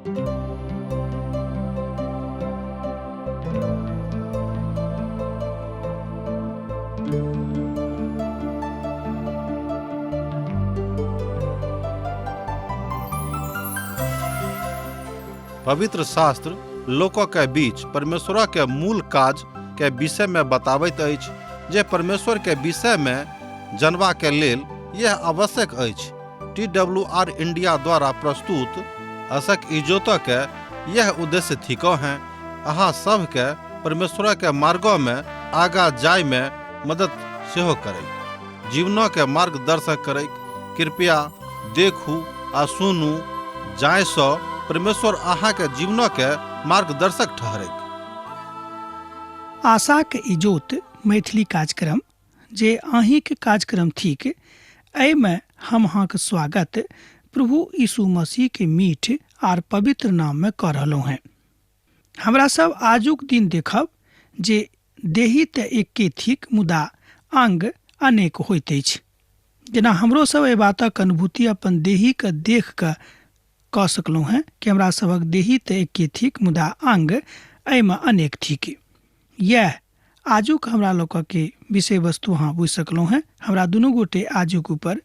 पवित्र शास्त्र लोक के बीच परमेश्वर के मूल काज के विषय में बताबैत अछि जे परमेश्वर के विषय में जनबा के लेल यह आवश्यक अछि। टी डब्ल्यू आर इंडिया द्वारा प्रस्तुत असक इजोत के यह उद्देश्य थिको हैं अहाँ सब के परमेश्वर के मार्गो में आगा जाय में मदद सेहो करैक, जीवनो के मार्गदर्शक करैक। कृपया देखू आ सुनू जाय सँ परमेश्वर अहाँ के जीवनो के मार्गदर्शक ठहरैक। आशाक इजोत मैथिली कार्यक्रम जे अहींक कार्यक्रम थिक, एहिमे हम अहाँक स्वागत प्रभु यीशु मसीह के मीठ आर पवित्र नाम में कऽ रहलहुँ हेँ। हमरा सब आजुक दिन देखब जे देही तऽ एके थिक मुदा अंग अनेक होइत अछि। जेना हमरो सब एहि बातक अनुभूति अपन देहीके देख कऽ कऽ सकलहुँ हेँ कि हमरा सभक देही तऽ एके थिक मुदा अंग एहिमे अनेक थिक। इएह आजुक हमरा लोकके विषय वस्तु अहाँ बुझि सकलहुँ हेँ। हमरा दुनू गोटे आजुक ऊपर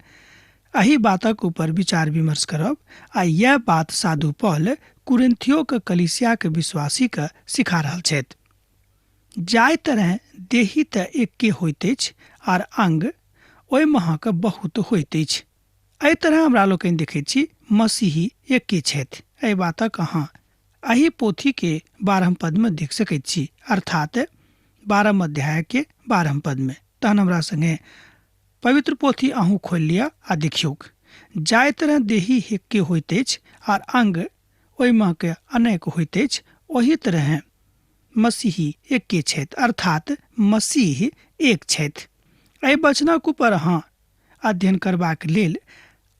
एहि बातक ऊपर विचार विमर्श करब आ इएह बात साधु पौल कुरिन्थियोके कलीसियाके विश्वासीके सिखा रहल छथि। जाहि तरह देही तऽ एके होइत अछि आर अंग ओहिमे अहाँके बहुत होइत अछि, एहि तरह हमरा लोकनि देखैत छी मसीही एके छथि। एहि बातक अहाँ एहि पोथीके 12 पदमे देख सकैत छी, अर्थात 12 अध्यायके 12 पदमे। तहन हमरा संगे पवित्र पोथी अहूँ खोलि लिअ आ देखियौक। जाहि तरह देही एके होइत अछि आर अंग ओहिमे के अनेक होइत अछि, ओही तरह मसीही एके छथि, अर्थात मसीह एक छथि। एहि वचनक ऊपर अहाँ अध्ययन करबाक लेल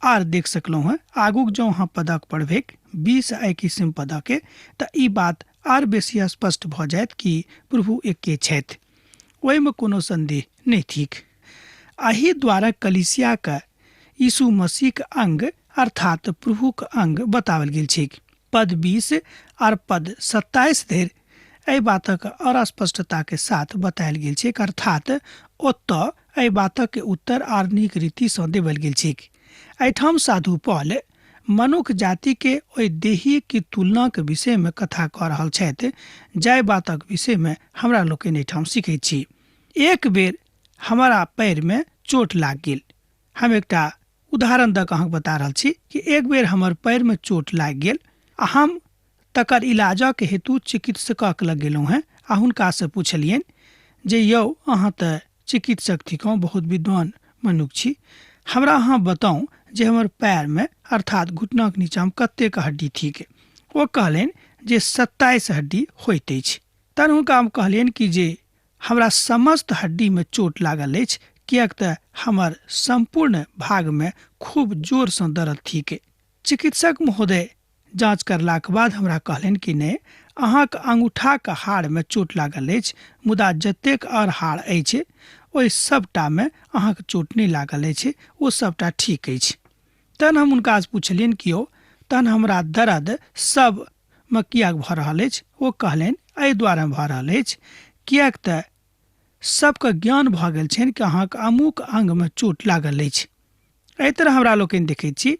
आर देख सकलहुँ हेँ। आगूक जँ अहाँ पदक पढ़बैक 20 आ 21 पदके, तऽ ई बात आर बेसी स्पष्ट भऽ जायत कि प्रभु एके छथि, ओहिमे कोनो संदेह नहि थिक। एहि द्वारा कलीसियाके यीशु मसीहक अंग अर्थात प्रभुक अंग बताओल गेल छैक। पद 20 आर पद 27 धरि एहि बातक और स्पष्टता के साथ बतायल गेल छैक, अर्थात ओतऽ एहि बातक उत्तर आर नीक रीति सँ देवल गेल छैक। एहिठाम साधु पौल मनुख जाति के ओहि देही की तुलना के विषय में कथा कऽ रहल छथि, जाहि बातक विषय में हमरा लोकनि एहिठाम सीखैत छी। एक बेर हमारा पैर में चोट लागि गेल। हम एकटा उदाहरण दऽ कऽ अहाँके बता रहल छी कि एक बेर हमर पैर में चोट लागि गेल आ हम तकर इलाजक हेतु चिकित्सकक लग गेलहुँ हेँ आ हुनकासँ पुछलियनि जे यौ अहाँ तऽ चिकित्सक थिकहुँ, बहुत विद्वान मनुख छी, हमरा अहाँ बताउ जे हमर पैरमे अर्थात घुटनाक नीचाँमे कतेक हड्डी थिक। ओ कहलनि जे 27 हड्डी होइत अछि। तहन हुनका हम कहलियनि कि जे हमरा समस्त हड्डीमे चोट लागल अछि, किएक तऽ हमर सम्पूर्ण भागमे खूब जोरसँ दर्द थिक। चिकित्सक महोदय जाँच करलाक बाद हमरा कहलनि कि नहि, अहाँक अङ्गूठाक हाड़मे चोट लागल अछि, मुदा जतेक आओर हाड़ अछि ओहि सभटामे अहाँक चोट नहि लागल अछि, ओ सभटा ठीक अछि। तहन हम हुनकासँ पुछलियनि कि यौ तहन हमरा दर्द सभमे किएक भऽ रहल अछि? ओ कहलनि एहि दुआरे भऽ रहल अछि किएक तऽ सबके ज्ञान भऽ गेल छनि कि अहाँके अमुक अङ्गमे चोट लागल अछि। एहि तरह हमरा लोकनि देखैत छी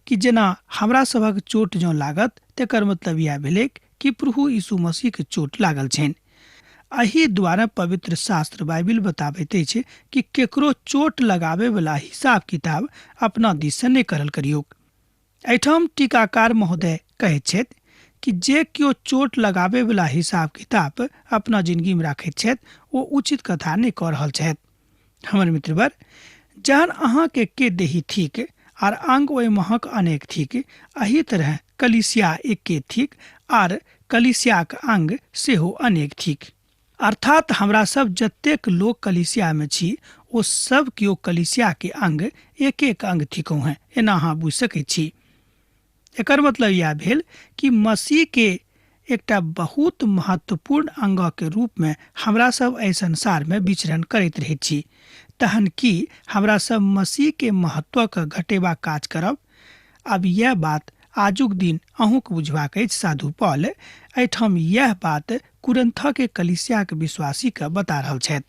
कि जेना हमरा सभक चोट जँ लागत तेकर मतलब इएह भेलैक कि प्रभु यीशु मसीहके चोट लागल छनि। एहि दुआरे पवित्र शास्त्र बाइबिल बताबैत अछि कि केकरो चोट लगाबैवला हिसाब किताब अपना दिससँ नहि करल करियौक। एहिठाम टीकाकार महोदय कहैत छथि कि जे केओ चोट लगाबैवला हिसाब किताब अपना जिंदगीमे राखैत छथि ओ उचित कथा नहि कऽ रहल छथि। हमर मित्रवर, जहन अहाँके एके देही थिक आर अंग ओहि महक अनेक थिक, एहि तरह कलीसिया एके थिक आर कलीसियाक अंग सेहो अनेक थिक। अर्थात हमरा सब जतेक लोक कलीसियामे छी ओ सब केओ कलीसियाके अंग एक एक अंग थिकहुँ हेँ, एना अहाँ बुझि सकैत छी। एकर मतलब इएह भेल कि मसीहके एकटा बहुत महत्वपूर्ण अंगके रूपमे हमरा सब एहि संसारमे विचरण करैत रहैत छी। तहन की हमरा सब मसीहके महत्वके घटेबाक काज करब? आब इएह बात आजुक दिन अहूँक बुझबाक अछि। साधु पॉल एहिठाम यैह बात कुरिन्थ के कलीसियाक विश्वासी के बता रहल छथि।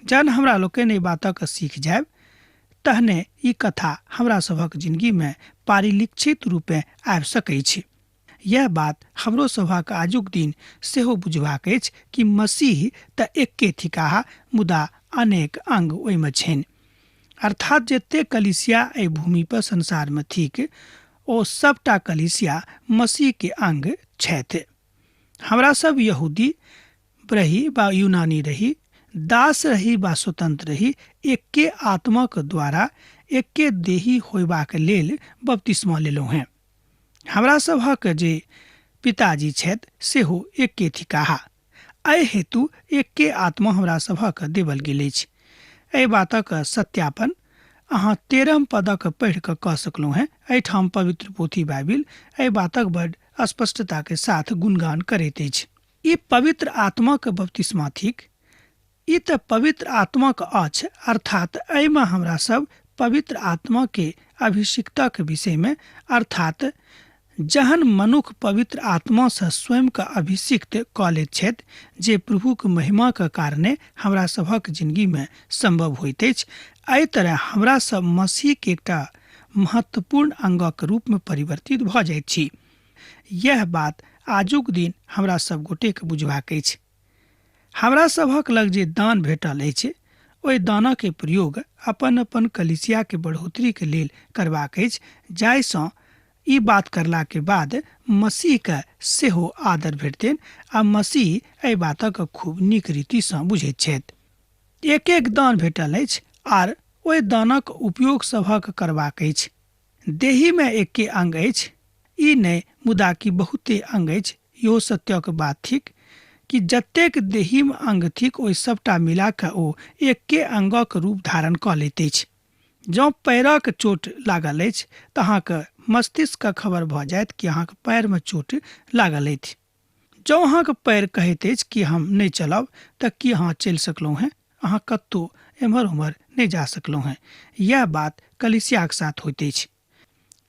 जहन हमरा लोकनि एहि बातक सीख जायब तहने ई कथा हमरा सभक जिंदगी में पारिलिक्षित रूपे आबि सकैत। यह बात हमरो सभक आजुक दिन सेहो बुझबाक अछि कि मसीह तऽ एक्के थिकाह, मुदा अनेक अंग ओहिमे छनि। अर्थात जते कलीसिया एहि भूमि पर संसार में थिक ओ सबटा कलीसिया मसीह के अंग छथि। हमरा सब यहूदी रही बा यूनानी रही, दास रही बा स्वतंत्र रही, एक्के आत्माक द्वारा एक्के देही होयबाक लेल बपतिस्मा लेलहुँ हेँ। हमरा सभक जे पिताजी छथि सेहो एक्के थिकाह। एहि हेतु एक्के आत्मा हमरा सभक देवल गेल अछि। एहि बातक सत्यापन अहाँ 13 पदक पढ़ि कऽ कऽ सकलहुँ हेँ। एहिठाम पवित्र पोथी बाइबिल एहि बातक बड स्पष्टता के साथ गुणगान करैत अछि। ई पवित्र आत्माक बपतिस्मा थिक। ई तऽ पवित्र आत्माक अछि, अर्थात एहिमे हमरा सब पवित्र आत्मा के अभिषिक्तक विषय में, अर्थात जहन मनुख पवित्र आत्मा से स्वयं के अभिषिक्त कऽ लैत छथि, जे प्रभुक महिमा के कारणे हमरा सभक जिंदगी में संभव होइत अछि। एहि तरह हमरा सब मसीह के एकटा महत्वपूर्ण अंगक रूप में परिवर्तित भऽ जाइत छी। यह बात आजुक दिन हमरा सब गोटे के बुझबाक अछि। हमरा सभक लग जे दान भेटल अछि ओहि दानक प्रयोग अपन अपन कलीसिया के बढ़ोतरी के लेल करबाक अछि, जाहिसँ ई बात करला के बाद मसीह के सेहो आदर भेटतनि आ मसीह एहि बातक खूब नीक रीतिसँ बुझैत छथि। एक एक दान भेटल अछि आर ओहि दानक उपयोग सभक करबाक अछि। देही में एके अंग अछि ई नहि, मुदा कि बहुते अंग अछि। इहो सत्यक बात थिक कि जतेक देहीमे अंग थिक ओहि सबटा मिला कऽ ओ एके अंगक रूप धारण कऽ लैत अछि। जँ पैरक चोट लागल अछि तऽ अहाँके मस्तिष्कके खबर भऽ जायत कि अहाँके पैरमे चोट लागल अछि। जँ अहाँके पैर कहैत अछि कि हम नहि चलब तऽ की अहाँ चलि सकलहुँ हेँ? अहाँ कतहु एम्हर ओम्हर नहि जा सकलहुँ हेँ। यैह बात कलीसियाक साथ होइत अछि।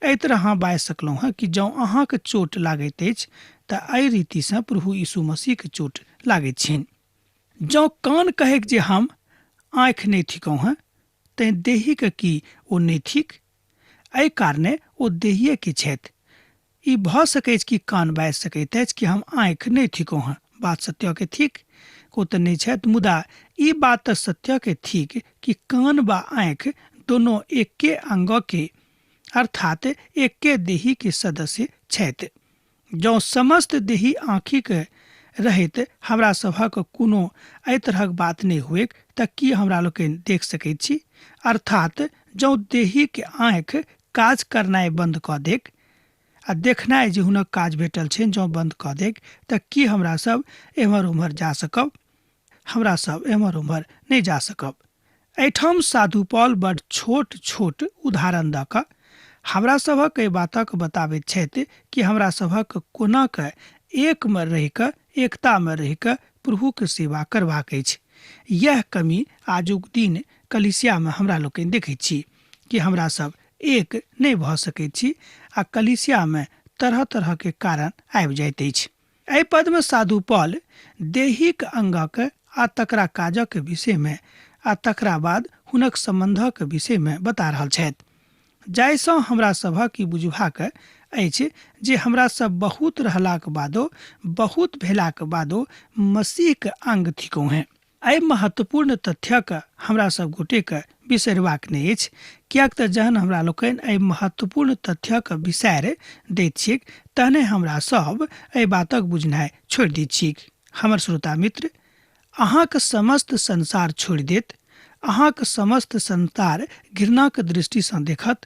एहि तरह अहाँ बाजि सकलहुँ हेँ कि जँ अहाँके चोट लागैत अछि तऽ एहि रीतिसँ प्रभु यीशु मसीहके चोट लागैत छनि। जँ कान कहैक जे हम आँखि नहि थिकहुँ हेँ तैँ देहीके की ओ नहि थिक? एहि कारणे ओ देहिएके छथि। ई भऽ सकैछ कि कान बाजि सकैत अछि कि हम आँखि नहि थिकहुँ हेँ। बात सत्यके थिक, ओ तऽ नहि छथि, मुदा ई बात तऽ सत्यके थिक कि कान बा आँखि दोनो एके अंगके अर्थात एके देही के सदस्य छथि। जँ समस्त देही आँखिक रहैत हमरा सभक कोनो एहि तरहक बात नहि हुएक तऽ की हमरा लोकनि देख सकैत छी? अर्थात जँ देहीके आँखि काज करनाइ बन्द कऽ देक आ देखनाइ जे हुनक काज भेटल छनि जँ बन्द कऽ देक तऽ की हमरा सब एम्हर ओम्हर जा सकब? हमरा सब एम्हर ओम्हर नहि जा सकब। एहिठाम साधु पॉल बड छोट छोट उदाहरण दऽ कऽ हमरा सभक एहि बातक बताबैत छथि कि हमरा सभक कोना कऽ एकमे रहि कऽ, एकतामे रहि कऽ प्रभुक सेवा करबाक अछि। यैह कमी आजुक दिन कलीसियामे हमरा लोकनि देखैत छी कि हमरा सब एक नहि भऽ सकैत छी आ कलीसियामे तरह तरह के कारण आबि जाइत अछि। एहि पदमे साधु पॉल देहिक अंगक आ तकरा काजक विषयमे आ तकरा बाद हुनक सम्बन्धक विषयमे बता रहल छथि, जाहिसँ हमरा सभक ई बुझबाक अछि जे हमरा सब बहुत रहलाक बादो, बहुत भेलाक बादो मसीहक अंग थिकहुँ हेँ। एहि महत्वपूर्ण तथ्यक हमरा सब गोटेके बिसरबाक नहि अछि, किएक तऽ जहन हमरा लोकनि एहि महत्वपूर्ण तथ्यक बिसारि दैत छियैक तहने हमरा सब एहि बातक बुझनाइ छोड़ि दैत छियैक। हमर श्रोता मित्र, अहाँक समस्त संसार छोड़ि देत, अहाँक समस्त संसार घृणाक दृष्टिसँ देखत।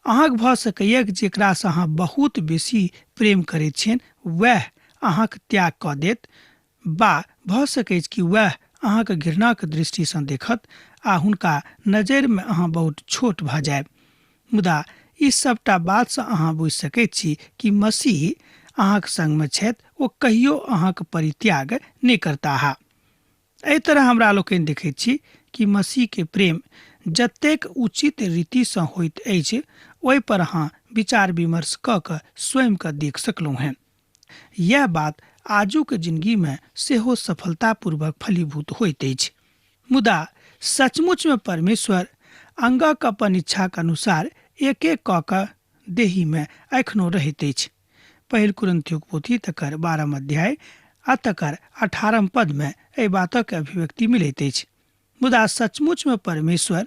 अहाँक भऽ सकैए जेकरासँ अहाँ बहुत बेसी प्रेम करैत छियनि वएह अहाँक त्याग कऽ देत, बा भऽ सकैछ कि वएह अहाँक घृणाक दृष्टिसँ देखत आ हुनका नजरिमे अहाँ बहुत छोट भऽ जायब। मुदा ई सबटा बातसँ अहाँ बुझि सकैत छी कि मसीह अहाँक संगमे छथि, ओ कहियो अहाँक परित्याग नहि करताह। एहि तरह हमरा लोकनि देखैत छी कि मसीहके प्रेम जतेक उचित रीतिसँ होइत अछि ओहि पर अहाँ विचार विमर्श कऽ कऽ स्वयंके देख सकलहुँ हेँ। यैह बात आजुक जिनगीमे सेहो सफलतापूर्वक फलीभूत होइत अछि। मुदा सचमुचमे परमेश्वर अंगक अपन इच्छाक अनुसार एक एक कऽ कऽ देहीमे एखनो रहैत अछि। पहिल कुरिन्थियोक पोथी तकर 12म अध्याय आ तकर 18म पदमे एहि बातक अभिव्यक्ति मिलैत अछि। मुदा सचमुचमे परमेश्वर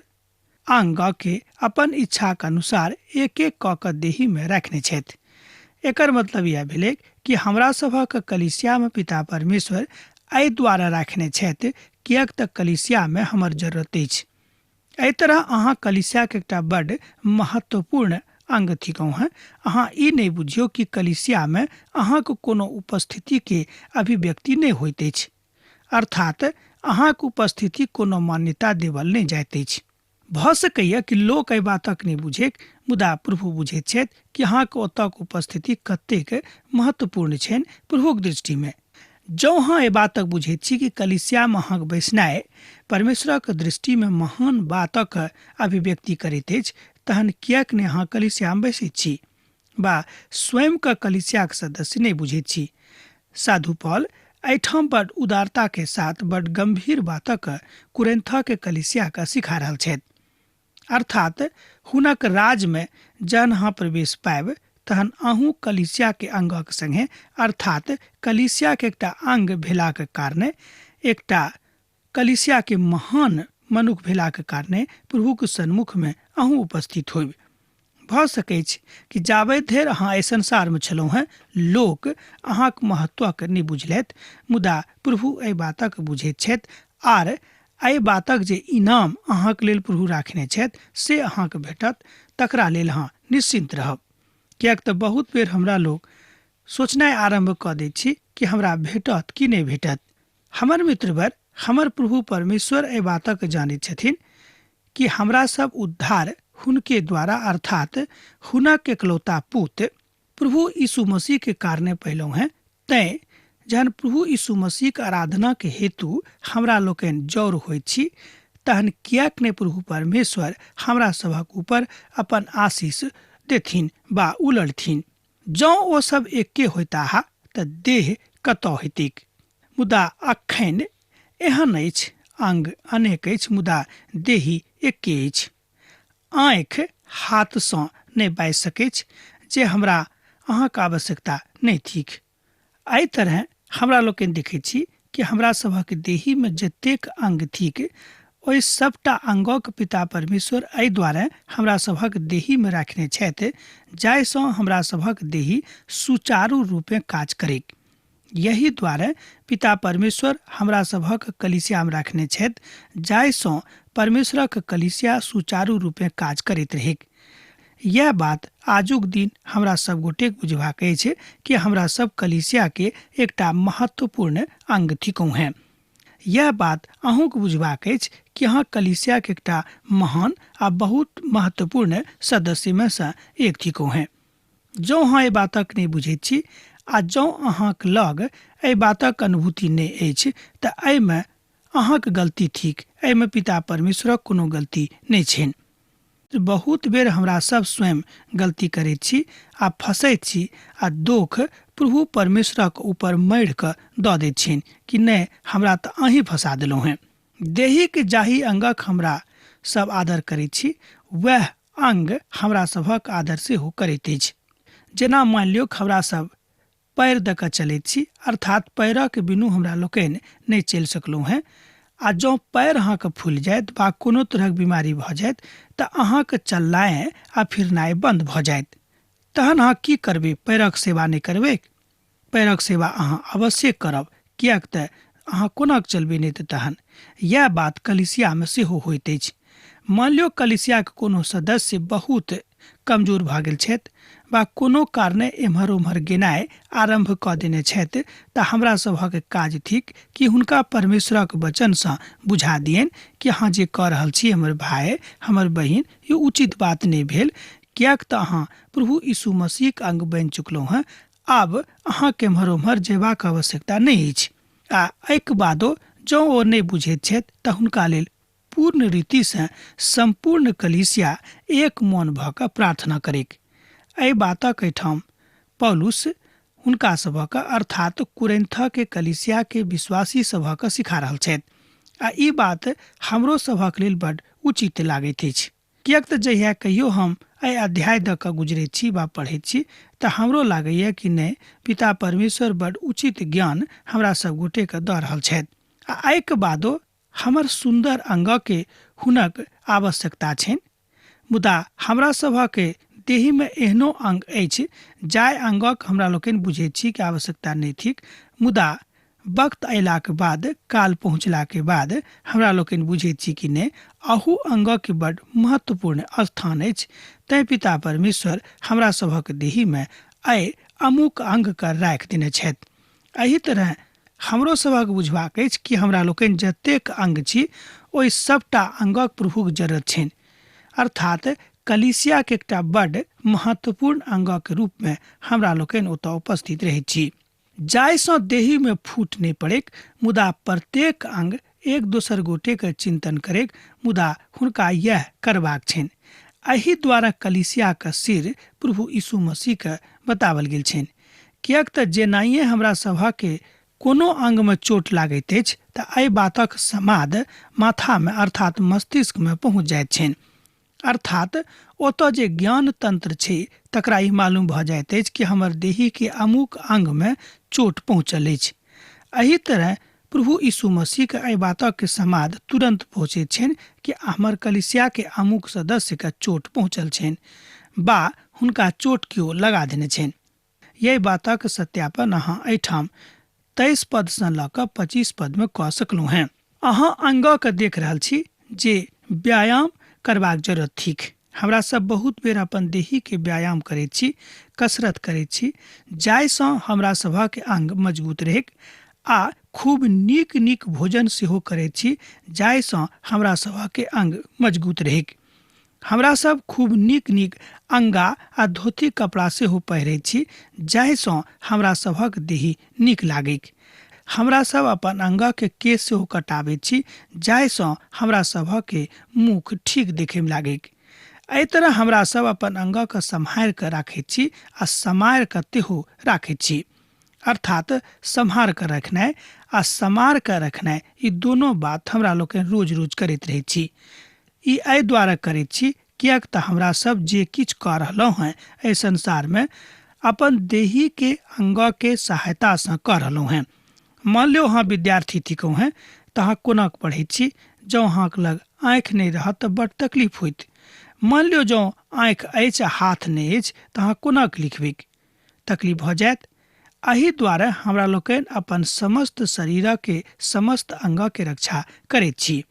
अंगके अपन इच्छाक अनुसार एक एक कऽ कऽ देहीमे राखने छथि। एकर मतलब इएह भेलैक कि हमरा सभक कलीसियामे पिता परमेश्वर एहि द्वारा राखने छथि किएक तऽ कलीसियामे हमर जरूरत अछि। एहि तरह अहाँ कलीसियाक एकटा बड्ड महत्वपूर्ण अंग थिकहुँ हेँ। अहाँ ई नहि बुझियौ कि कलीसियामे अहाँक कोनो उपस्थितिके अभिव्यक्ति नहि होइत अछि। अर्थात अहाँक उपस्थिति कोनो मान्यता देबल नहि जाइत अछि। भऽ सकैए कि लोक एहि बातक नहि बुझैक, मुदा प्रभु बुझैत छथि कि अहाँक ओतऽक उपस्थिति कतेक महत्वपूर्ण छनि प्रभुक दृष्टिमे। जँ अहाँ एहि बातक बुझैत छी कि कलीसियामे अहाँक बैसनाइ परमेश्वरक दृष्टिमे महान बातक अभिव्यक्ति करैत अछि, तहन किएक नहि अहाँ कलीसियामे बैसैत छी बा स्वयंकेँ कलीसियाक सदस्य नहि बुझैत छी? साधु पॉल एहिठाम बड उदारता के साथ बड गंभीर बातक कुरिन्थ के कलीसिया के सिखा रहल छथि। अर्थात हुनक राज में जहन अहाँ प्रवेश पायब तहन अहूँ कलीसिया के अंगक संगे, अर्थात कलीसिया के एकटा अंग भेलाक कारणे, एकटा कलीसिया के महान मनुख भेलाक कारणे प्रभुक सन्मुख में अहूँ उपस्थित होइब। भऽ सकैछ कि जाबे धरि अहाँ एहि संसारमे छलहुँ हेँ लोक अहाँक महत्वक नहि बुझलथि, मुदा प्रभु एहि बातक बुझैत छथि आर एहि बातक जे इनाम अहाँक लेल प्रभु राखने छथि से अहाँक भेटत, तकरा लेल अहाँ निश्चिन्त रहब। किएक तऽ बहुत बेर हमरा लोक सोचनाइ आरम्भ कऽ दैत छी कि हमरा भेटत कि नहि भेटत। हमर मित्रवर, हमर प्रभु परमेश्वर एहि बातक जानैत छथिन कि हमरा सब उद्धार हुनके द्वारा अर्थात हुनक एकलौता पुत प्रभु यीशु मसीह के कारणे पयलहुँ हेँ। तैँ जहन प्रभु यीशु मसीहक आराधनाक हेतु हमरा लोकनि जौर होइत छी तहन किएक नहि प्रभु परमेश्वर हमरा सभक ऊपर अपन आशीष देथिन बा उलड़थिन। जँ ओ सब एके होइताह तऽ देह कतऽ होइतैक? मुदा अखन एहन अछि, अंग अनेक अछि मुदा देही एके अछि। आँखि हाथसँ नहि बाजि सकैछ जे हमरा अहाँक आवश्यकता नहि थिक। एहि तरहेँ हमरा लोकनि देखैत छी कि हमरा सभक देहीमे जतेक अंग थिक ओहि सभटा अंगक पिता परमेश्वर एहि द्वारे हमरा सभक देहीमे राखने छथि जाहिसँ हमरा सभक देही सुचारू रूपेँ काज करैक। यही द्वारे पिता परमेश्वर हमरा सभक कलीसियामे राखने छथि जाहिसँ परमेश्वरक कलीसिया सुचारू रूपेँ काज करैत रहैक। यैह बात आजुक दिन हमरा सब गोटेक बुझबाक अछि कि हमरा सब कलीसिया के एकटा महत्वपूर्ण अंग थिकहुँ हेँ। यैह बात अहूँक बुझबाक अछि कि अहाँ कलीसिया के एकटा महान आ बहुत महत्वपूर्ण सदस्य में सँ एक थिकहुँ हेँ। जँ अहाँ एहि बातक नहि बुझैत छी आ जँ अहाँक लग एहि बातक अनुभूति नहि अछि तऽ एहिमे अहाँक गलती थिक, एहिमे पिता परमेश्वरक कोनो गलती नहि छनि। बहुत बेर हमरा सब स्वयं गलती करैत छी आ फँसैत छी आ दोख प्रभु परमेश्वरक ऊपर मढ़ि कऽ दऽ दैत छियनि कि नहि हमरा तऽ अहीं फँसा देलहुँ हेँ। देहीक जाहि अंगक हमरा सब आदर करैत छी वएह अंग हमरा सभक आदर सेहो करैत अछि। जेना मानि लियौक हमरा सब पैर दऽ कऽ चलैत छी, अर्थात पैरक बिनु हमरा लोकनि नहि चलि सकलहुँ हेँ आ जँ पैर अहाँके फूलि जायत वा कोनो तरहक बीमारी भऽ जायत तऽ अहाँक चलनाइ आ फिरनाइ बन्द भऽ जायत। तहन अहाँ की करबै? पैरक सेवा नहि करबैक? पैरक सेवा अहाँ अवश्ये करब, किएक तऽ अहाँ कोना कऽ चलबै नहि तऽ तहन? यैह बात कलीसियामे सेहो होइत अछि। मानि लियौ कलीसियाक कोनो सदस्य बहुत कमजोर भऽ गेल छथि वा कोनो कारणे एम्हर ओम्हर गेनाइ आरम्भ कऽ देने छथि तऽ हमरा सभक काज थिक कि हुनका परमेश्वरक वचनसँ बुझा दियनि कि अहाँ जे कऽ रहल छी हमर भाय, हमर बहिन, ई उचित बात नहि भेल, किएक तऽ अहाँ प्रभु यीशु मसीहक अंग बनि चुकलहुँ हेँ, आब अहाँक एम्हर ओम्हर जयबाक आवश्यकता नहि अछि। आ एहिक बादो जँ ओ नहि बुझैत छथि तऽ हुनका लेल पूर्ण रीतिसँ सम्पूर्ण कलीसिया एक मोन भऽ कऽ प्रार्थना करैक। एहि बातक एहिठाम पौलुस हुनका सभक अर्थात कुरिन्थके कलीसिया के विश्वासी सभक सिखा रहल छथि आ ई बात हमरो सभक लेल बड उचित लागैत अछि, किएक तऽ जहिया कहियो हम एहि अध्याय दऽ कऽ गुजरैत छी वा पढ़ैत छी तऽ हमरो लागैए कि नहि, पिता परमेश्वर बड उचित ज्ञान हमरा सब गोटेके दऽ रहल छथि आ एहिके बादो हमर सुन्दर अंगके हुनक आवश्यकता छनि। मुदा हमरा सभके देहीमे एहनो अंग अछि जाहि अंगक हमरा लोकनि बुझैत छी कि आवश्यकता नहि थिक, मुदा वक्त अयलाके बाद, काल पहुँचलाके बाद हमरा लोकनि बुझैत छी कि नहि, अहू अंगके बड महत्वपूर्ण स्थान अछि। तैं पिता परमेश्वर हमरा सभक देहीमे एहि अमुक अंगके राखि देने छथि। एहि तरह हमरो सभक बुझबाक अछि कि हमरा लोकनि जतेक अंग छी ओहि सबटा अंगक प्रभुक जरूरत छनि, अर्थात कलीसिया के एकटा बड महत्वपूर्ण अंगक रूपमे हमरा लोकनि ओतऽ उपस्थित रहैत छी, जाहिसँ देहीमे फूट नहि पड़ैक, मुदा प्रत्येक अंग एक दोसर गोटेके चिंतन करैक, मुदा हुनका यह करबाक छनि। एहि द्वारा कलीसियाके सिर प्रभु यीशु मसीहके बतावल गेल छनि, किएक तऽ जेनाहिए हमरा सभके कोनो अंगमे चोट लागैत अछि तऽ एहि बातक समाद माथामे अर्थात मस्तिष्कमे पहुँच जाइत छनि, अर्थात ओतऽ जे ज्ञान तंत्र छै तकरा ई मालूम भऽ जाइत अछि कि हमर देहीके अमुक अंगमे चोट पहुँचल अछि। एहि तरह प्रभु यीशु मसीहके एहि बातक समाद तुरंत पहुँचैत छनि कि हमर कलीसियाके अमुक सदस्यके चोट पहुँचल छनि बा हुनका चोट केओ लगा देने छनि। यही बातक सत्यापन अहाँ एहिठाम 23 पदसँ लऽ कऽ 25 पदमे कऽ सकलहुँ हेँ। अहाँ अंगके देख रहल छी जे व्यायाम करबाक जरूरत थिक। हमरा सब बहुत बेर अपन देहीके व्यायाम करैत छी, कसरत करैत छी, जाहिसँ हमरा सभक अंग मजबूत रहैक, आ खूब नीक नीक भोजन सेहो करैत छी जाहिसँ हमरा सभक अंग मजबूत रहैक। हमरा सब खूब नीक नीक अंगा आ धोती कपड़ा सेहो पहिरैत छी जाहिसँ हमरा सभक देही नीक लागैक। हमरा सब अपन अंगके केश सेहो कटाबैत छी जाहिसँ हमरा सभके मुख ठीक देखैमे लागैक। एहि तरह हमरा सब अपन अंगके सम्हारि कऽ राखैत छी आ सम्हारि कऽ तेहो राखैत छी, अर्थात सम्हार कऽ रखनाइ आ समार कऽ रखनाइ ई दोनो बात हमरा लोकनि रोज रोज करैत रहैत छी। ई एहि द्वारा करैत छी किएक तऽ हमरा सब जे किछु कऽ रहलहुँ हेँ एहि संसारमे अपन देहीके अंगके सहायतासँ कऽ रहलहुँ हेँ। मान लियौ अहाँ विद्यार्थी थिकहुँ हेँ तऽ अहाँ कोना पढ़ैत छी? जँ अहाँके लग आँखि नहि रहत तऽ बड तकलीफ होइत। मान लियौ जँ आँखि अछि आ हाथ नहि अछि तऽ अहाँ कोना लिखबैक? तकलीफ भऽ जायत। एहि द्वारे हमरा लोकनि अपन समस्त शरीरके समस्त अंगके रक्षा करैत छी।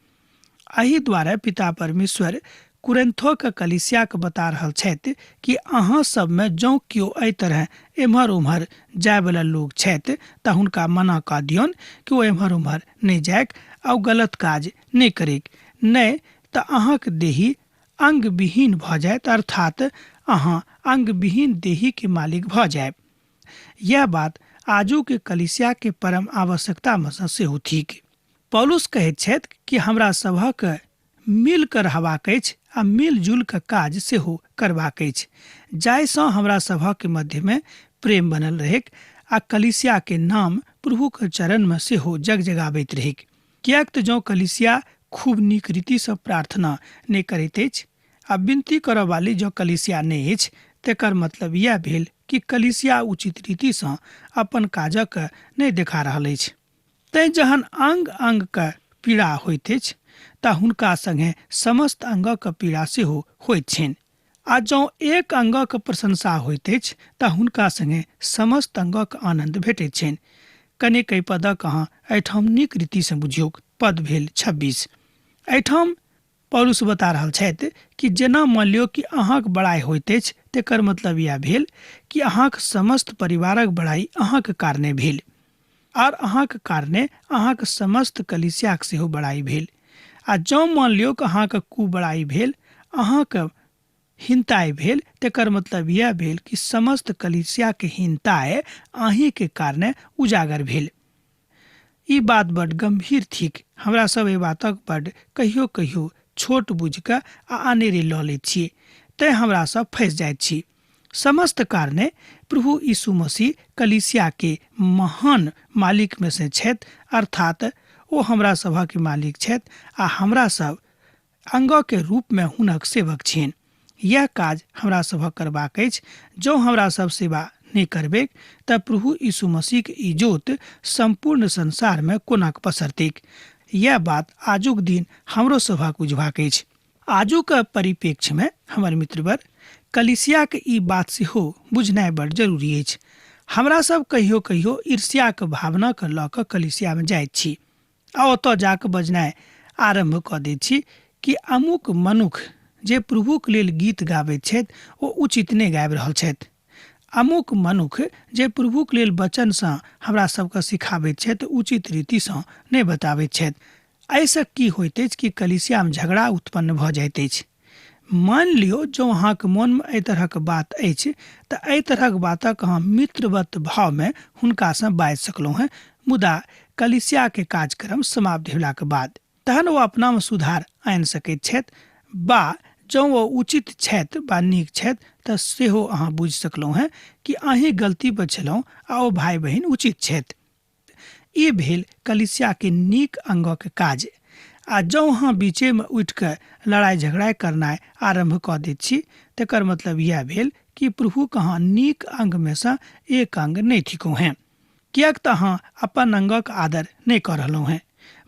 एहि द्वारे पिता परमेश्वर कुरिन्थोके कलीसियाके बता रहल छथि कि अहाँ सबमे जँ केओ एहि तरह एम्हर ओम्हर जायवला लोक छथि तऽ हुनका मना कऽ दियौन कि ओ एम्हर ओम्हर नहि जाइक आ गलत काज नहि करैक, नहि तऽ अहाँके देही अंगविहीन भऽ जायत, अर्थात अहाँ अंगविहीन देहीके मालिक भऽ जायब। यह बात आजुके कलीसियाके परम आवश्यकतामे सँ सेहो थिक। पौलुस कहैत छथि कि हमरा सभक मिल कऽ रहबाक अछि आ मिलजुल कऽ काज सेहो करबाक अछि, जाहिसँ हमरा सभक मध्यमे प्रेम बनल रहैक आ कलीसियाके नाम प्रभुके चरणमे सेहो जगजगाबैत रहैक। किएक तऽ जँ कलीसिया खूब नीक रीतिसँ प्रार्थना नहि करैत अछि आ विनती करऽ वाली जँ कलीसिया नहि अछि, तेकर मतलब इएह भेल कि कलीसिया उचित रीतिसँ अपन काजक नहि देखा रहल अछि। तैं जहन अंग अंगके पीड़ा होइत अछि तऽ हुनका संगे समस्त अंगक पीड़ा सेहो होइत छनि, आ जँ एक अंगक प्रशंसा होइत अछि तऽ हुनका संगे समस्त अंगक आनंद भेटैत छनि। कनेक एहि पदक अहाँ एहिठाम नीक रीतिसँ बुझियौक। पद भेल 26। एहिठाम पौलुस बता रहल छथि कि जेना मान लियौ कि अहाँक बड़ाइ होइत अछि तेकर मतलब इएह भेल कि अहाँक समस्त परिवारक बड़ाइ अहाँक कारणे भेल, आर अहाँक कारणे अहाँक समस्त कलीसियाक सेहो बड़ाइ भेल। आ जँ मान लियौ कि अहाँक कुबड़ाइ भेल, अहाँक हिनताइ भेल, तेकर मतलब इएह भेल कि समस्त कलीसियाके हिनताइ अहीँके कारणे उजागर भेल। ई बात बड गंभीर थिक। हमरा सब एहि बातक बड कहियो कहियो छोट बुझि कऽ आ अनेरे लऽ लैत छी, तैं हमरा सब फँसि जाइत छी। समस्त कारणे प्रभु यीशु मसीह कलीसिया के महान मालिक में से छथि, अर्थात ओ हमरा सभक मालिक छथि आ हमरा सब अंग के रूप में हुनक सेवक छियनि। यह काज हमरा सभक करबाक अछि। जँ हमरा सब सेवा नहि करबैक तऽ प्रभु यीशु मसीह के इजोत सम्पूर्ण संसार में कोना पसरतैक। यह बात आजुक दिन हमरो सभक बुझबाक अछि। आजुक परिप्रेक्ष्य में हमर मित्रवर, कलीसियाक ई बात सेहो बुझनाइ बड़ जरूरी अछि। हमरा सब कहियो कहियो ईर्ष्याक भावना के लऽ कऽ कलीसिया में जाइत छी आ ओतऽ जाकऽ बजनाइ आरम्भ कऽ दैत छी कि अमुक मनुख जे प्रभुक लेल गीत गाबैत छथि ओ उचित नहि गाबि रहल छथि। अमुक मनुख जे प्रभुक लेल वचनसँ हमरा सबके सिखाबैत छथि उचित रीतिसँ नहि बताबैत छथि। एहिसँ की होइत अछि कि कलीसियामे झगड़ा उत्पन्न भऽ जाइत अछि। मानि लियौ जँ अहाँके मोनमे एहि तरहक बात अछि तऽ एहि तरहक बातक अहाँ मित्रवत भावमे हुनकासँ बाजि सकलहुँ हेँ, मुदा कलीसियाके कार्यक्रम समाप्त भेलाक बाद तहन ओ अपनामे सुधार आनि सकैत छथि बा जँ ओ उचित छथि बा नीक छथि तऽ सेहो अहाँ बुझि सकलहुँ हेँ कि अहीं गलती पर छलहुँ आ ओ भाय बहिन उचित छथि। ई भेल कलीसियाके नीक अंगक काज। आ जँ अहाँ बीचेमे उठि कऽ लड़ाइ झगड़ा करनाइ आरम्भ कऽ दैत छी तकर मतलब इएह भेल कि प्रभुक अहाँ नीक अंगमे सँ एक अंग नहि थिकहुँ हेँ, किएक तऽ अहाँ अपन अंगक आदर नहि कऽ रहलहुँ हेँ।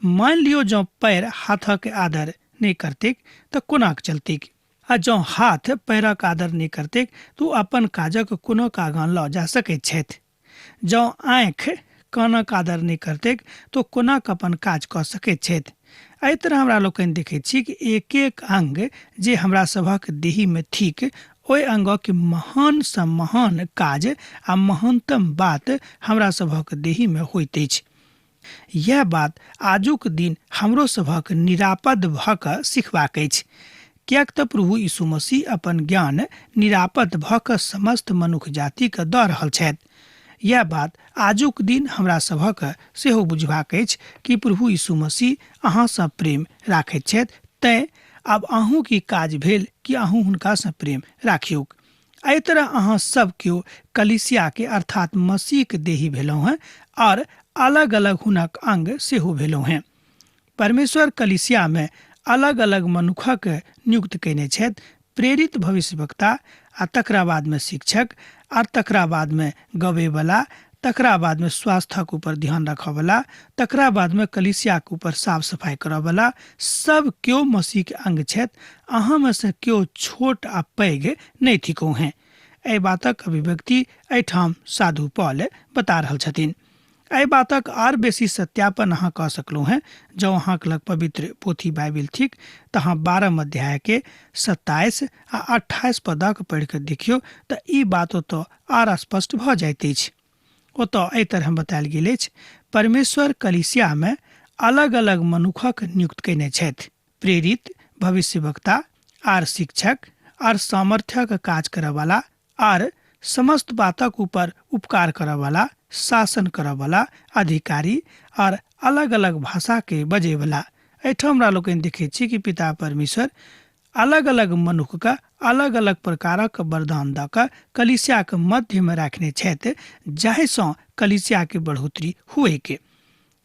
मानि लियौ जँ पैर हाथक आदर नहि करतैक तऽ कोना चलतैक? आ जँ हाथ पैरक आदर नहि करतैक तऽ ओ अपन काजक कोनो आगाँ लऽ जा सकैत छथि? जँ आँखि कानक आदर नहि करतैक तऽ ओ कोना कऽ अपन काज कऽ सकैत छथि? एहि तरह हमरा लोकनि देखैत छी कि एक एक अंग जे हमरा सभक देहीमे थिक ओहि अंगक महानसँ महान काज आ महानतम बात हमरा सभक देहीमे होइत अछि। यैह बात आजुक दिन हमरो सभक निरापद भऽ कऽ सिखबाक अछि। किएक तऽ प्रभु यीशु मसीह अपन ज्ञान निरापद भऽ कऽ समस्त मनुख जातिके दऽ रहल छथि। यैह बात आजुक दिन हमरा सभक सेहो बुझबाक अछि कि प्रभु यीशु मसीह अहाँसँ प्रेम राखैत छथि, तैँ आब अहूँ की काज भेल कि अहूँ हुनकासँ प्रेम राखियौक। एहि तरह अहाँ सब केओ कलीसिया के अर्थात मसीह के देही भेलहुँ हैं और अलग अलग हुनक अंग सेहो भेलहुँ हैं। परमेश्वर कलीसिया में अलग अलग मनुखक नियुक्त कयने छथि, प्रेरित भविष्यवक्ता आ तकरा बाद में शिक्षक आर तकरा बाद में गबैवला, तकरा बाद में स्वास्थ्यक ऊपर ध्यान रखऽवला, तकरा बाद में कलीसियाक ऊपर साफ सफाई करऽवला, सब केओ मसीह के अंग छथि। अहाँ में से केओ छोट आ पैघ नहि थिकहुँ हेँ। एहि बातक अभिव्यक्ति एहिठाम साधु पॉल बता रहल छथिन। एहि बातक आर बेसी सत्यापन अहाँ कऽ सकलहुँ हेँ जँ अहाँक लग पवित्र पोथी बाइबिल थिक तऽ अहाँ 12 अध्याय के 27 आ 28 पदक पढ़ि कऽ देखियौ तऽ ई बात ओतऽ आर स्पष्ट भऽ जाइत अछि। ओतऽ एहि तरह बतायल गेल अछि, परमेश्वर कलीसियामे अलग अलग मनुखक नियुक्त कयने छथि, प्रेरित, भविष्यवक्ता, आर शिक्षक, आर सामर्थ्यक काज करऽवला, आर समस्त बातक ऊपर उपकार करऽवला, शासन करऽवला, अधिकारी, आर अलग अलग भाषा के बजैवला। एहिठाम हमरा लोकनि देखैत छी कि पिता परमेश्वर अलग अलग मनुख के अलग अलग प्रकारक वरदान दऽ कऽ कलीसियाक मध्यमे राखने छथि, जाहिसँ कलीसियाके बढ़ोतरी हुएके।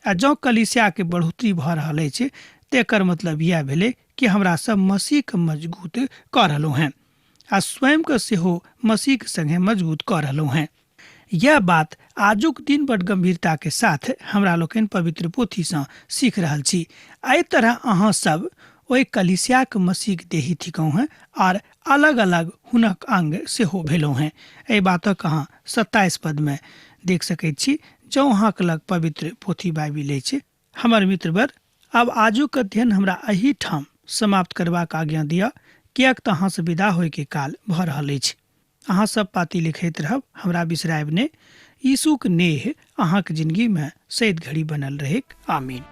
आ जँ कलीसियाके बढ़ोतरी भऽ रहल अछि तऽ एकर मतलब इएह भेलै कि हमरा सब मसीहके मजगूत कऽ रहलहुँ हेँ आ स्वयंके सेहो मसीहके संगे मजबूत कऽ रहलहुँ हेँ। यह बात आजुक दिन बड गंभीरता के साथ हमरा लोकनि पवित्र पोथीसँ सीख रहल छी। एहि तरह अहाँ सब ओहि कलीसियाक मसीहक देही थिकहुँ हेँ आर अलग अलग हुनक अंग सेहो भेलहुँ हेँ। एहि बातक अहाँ 27 पदमे देख सकैत छी जँ अहाँक लग पवित्र पोथी बाइबिल अछि। हमर मित्रवर, आब आजुक अध्ययन हमरा एहि ठाम समाप्त करबाक आज्ञा दिअ, किएक तऽ अहाँसँ विदा होइके काल भऽ रहल अछि। अहाँ सब पाती लिखैत रहब, हमरा बिसरायब नहि। यीशुक नेह अहाँक जिंदगी में सैद घड़ी बनल रहेक। आमीन।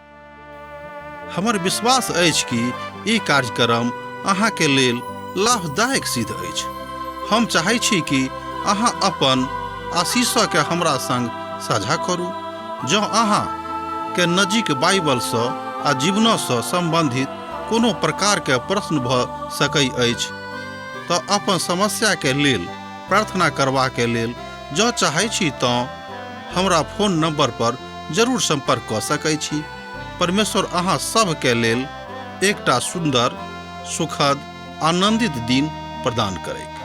हमर विश्वास अछि कि ई कार्यक्रम अहाँके लेल लाभदायक सिद्ध अछि। हम चाहै छी कि अहाँ अपन आशीषके हमरा संग साझा करू। जँ अहाँ के नजीक बाइबलसँ आ जीवनसँ सम्बन्धित कोनो प्रकारके प्रश्न भऽ सकै अछि तऽ अपन समस्याके लेल प्रार्थना करबाक लेल जँ चाहै छी तँ हमरा फोन नंबर पर जरूर संपर्क कऽ सकै छी। परमेश्वर अहाँ सभके लेल एकटा सुन्दर, सुखद, आनंदित दिन प्रदान करैक।